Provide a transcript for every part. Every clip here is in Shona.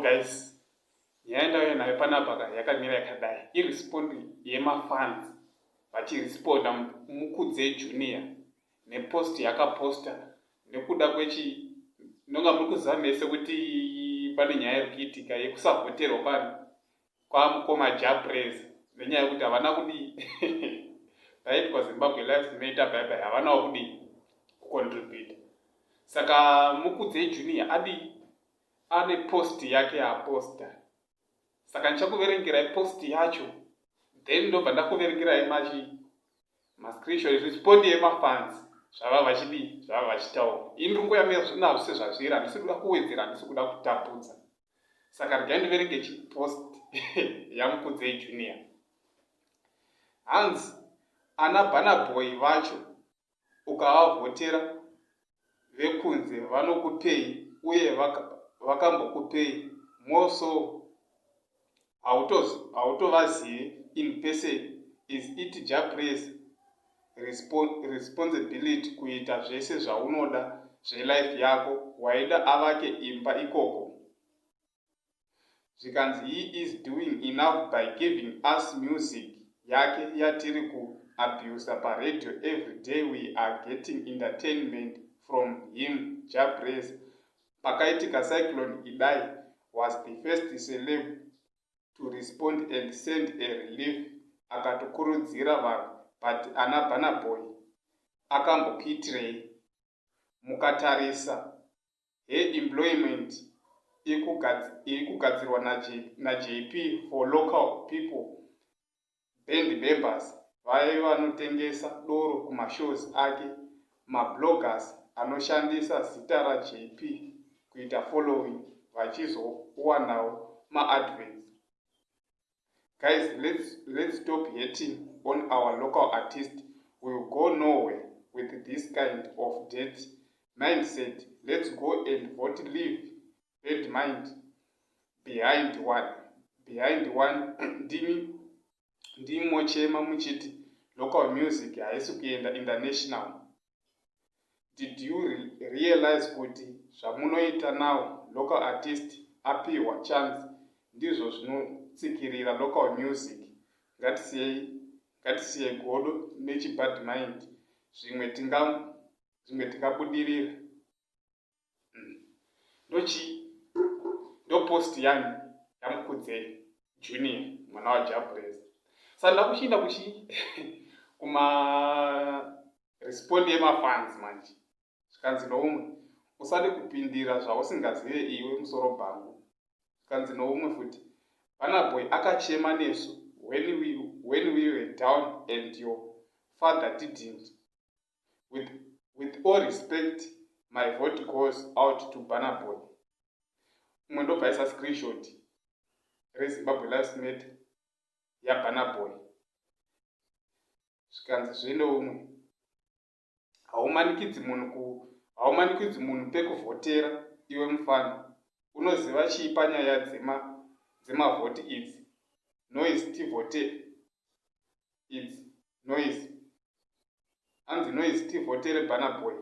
Guys, nyaya ndauya nayo panapa ka yakamira yakadai. Irespond yemafans vachiresponda Mukudze Junior nepost yakaposta nekuda kwechi ndonga muri kuziva mese kuti pane nyaya iri kuitika yekusavhoterwa kwani kwamukoma Japrez nenyaya yekuti havana kudii paitwa Zimbabwe Lives Matter bye bye, havanawo kudii kucontribute. Saka Mukudze Junior adii ane post yake yaaposta. Saka ndichakuverengerai post yacho, then ndobva ndakuverengerai machi mascreenshot, respond yemafans, zvava vachidii, zvava vachitaura. Ini ndiri kungoyamira nazvo sezvazviri, handisi kuda kuwedzera, handisi kuda kutapudza. Saka regai ndiverenge chipost yaMukudzei Junior. Hanzi ana Burna vacho ukavavhotera vekunze vanokupei uye vakambokupei? More so hautovazivi in person. Is it Japrez responsibility kuita zvese zvaunoda zvelife yako? Waida avake imba ikoko? Zvikanzi he is doing enough by giving us music yake yatiri kuabusa paradio every day. We are getting entertainment from him. Japrez pakaitika Cyclone Idai was the first celeb to respond and send a relief, akatokurudzira vanhu. But ana Burna Boy akambokuitirei? Mukatarisa he employment iri kugadzirwa naJP for local people, band members vaive vanotengesa doro kumashows ake, mabloggers anoshandisa zita raJP kuita following vachizowanawo maadverts. Guys, let's stop hating on our local artist. We'll go nowhere with this kind of dirty mindset. Let's go and vote. Leave bad mind behind. One behind one ndimi ndimochema muchiti local music haisi kuenda international. Did you realize kuti zvamunoita now, local artist apiwa chance, ndizvo zvinotsikirira local music? Ngatisiyei godo nechibad mind, zvimwe tingabudirira. Ndochi ndopost yani yaMukudzei Junior, mwana waJabrez. Saka ndakuchiinda kuchi kuma respond yemafans manje. Zvikanzi noumwe, "Usade kupindira zvausingazive iwe, musoro bhangu." Zvikanzi noumwe futi, "Burna Boy akachema nesu when we were down and your father didn't. With all respect, my vote goes out to Burna Boy." Umwe ndobva aisa screenshot reZimbabwe Lives Matter yaBurna Boy. Zvikanzi zvenoumwe, "Haumanikidzi munhu pekuvhotera. Iwe mufana, unoziva chii panyaya dzemavhoti idzi? Noise tivhote idzi, noise." Hanzi noise tivhotere Burna Boy.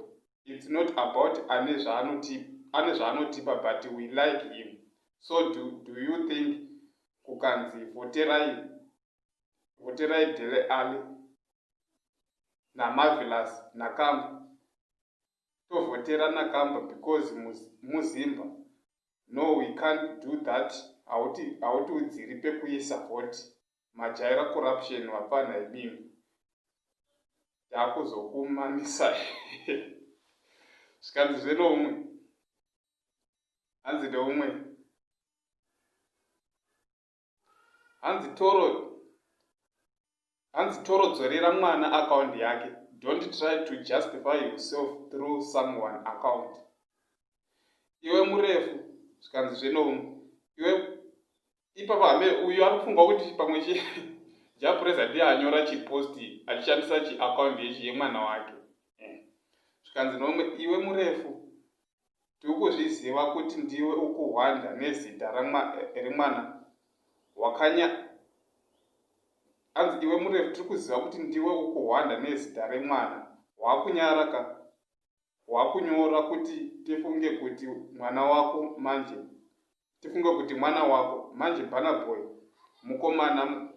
It's not about ane zvaanotipa, but we like him. So do you think kukanzi vhoterai Dele Alli naMarvelous Nakamba, tovhotera Nakamba because muZimba? No, we can't do that. Hautiudziri pekuisa vhoti. Majaira corruption vapfanha imimi, takuzokumamisai." Zvikanzi zvenoumwe, hanzi neumwe, hanzi toro, hanzi torodzorera mwana account yake. Don't try to justify yourself through someone account, iwe murefu. Zvikanzi zvenoumwe, iwe ipapa hame uyu ari kufunga kuti pamwe Japreza ndiye anyora chiposti achishandisa chiaccount yechi yemwana wake. Zvikanzi nomwe, "Iwe murefu, tiri kuzviziva kuti ndiwe ukuhwanda nezita remwana wakanya." Anzi, "Iwe murefu, tiri kuziva kuti ndiwe ukuhwanda nezita remwana. Wakunyara ka, wakunyora kuti tifunge kuti mwana wako manje." Tifunge kuti mwana wako manje Burna Boy mukomana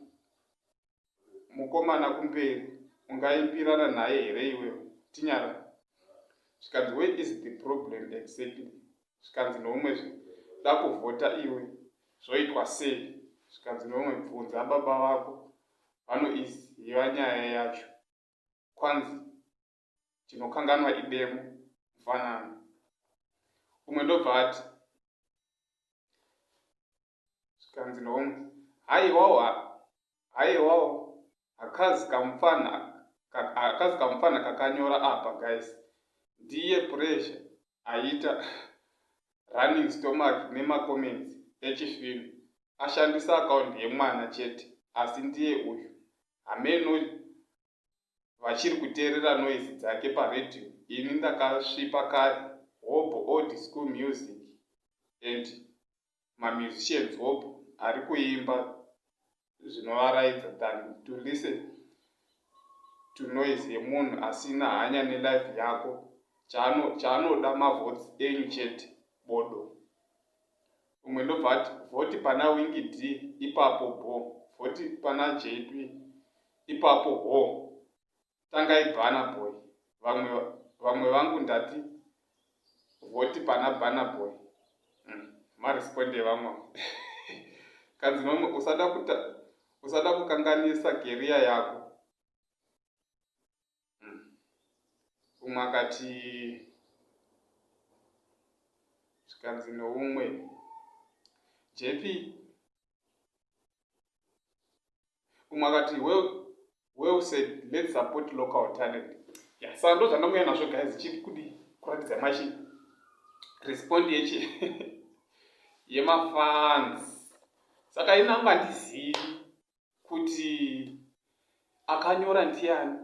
mukomana kumberi ungaimbirana naye here iwewe tinyara zvikanzi where is the problem exactly zvikanzi noumwe da kuvhota iwe zvoitwa sei zvikanzi noumwe bvunza baba vako vanoiziva nyaya yacho kwanzi tinokanganwa idemo mufanano umwe ndobva ati zvikanzi noumwe haiwawo haiwawo hakazi kamupfanha hakazi kamupfanha kakanyora apa guys ndiye pressure aita running stomach nemacomments echifilm ashandisa akaundi yemwana chete asi ndiye uyu hameno vachiri kuteerera noise dzake paradio ini ndakasvipa kare hobho old school music and mamusicians hobho ari kuimba zvinovaraidza than to listen to noise yemunhu asina hanya nelife yako chaanoda mavotes enyu chete bodo umwe ndobva ati vhoti pana Winky D ipapo bo vhoti pana JP ipapo ho tangai Burna Boy vamwe vamwe vangu ndati vhoti pana Burna Boy maresponde vamwe kanzi nomwe usada kuta usada kukanganisa career yako Umwe akati zvikanzi noumwe JP umwe akati well, well said let's support local talent yeah, saka ndo zvandanguya nazvo guys chiri kudi kuratidza machi respond yechi yemafans saka inangu handizivi kuti akanyora ndiani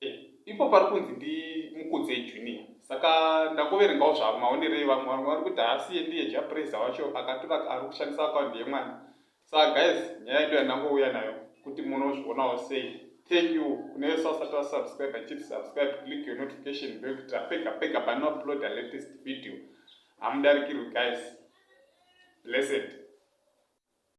eh, ipo pari kunzi ndiMukudze Junior saka ndangoverengawo zvavo maonerei vamwe vamwe vari kuti haasiye ndiye Jah Prayzah wacho akatora ari kushandisa akaundi yemwana saka guys nyaya ndo yandangouya nayo kuti munozvionawo sei thank you kune vese vasati vasubscribe chiti subscribe click your notification bell kuitira pega pega panouploada latest video hamudarikirwi guys blessed.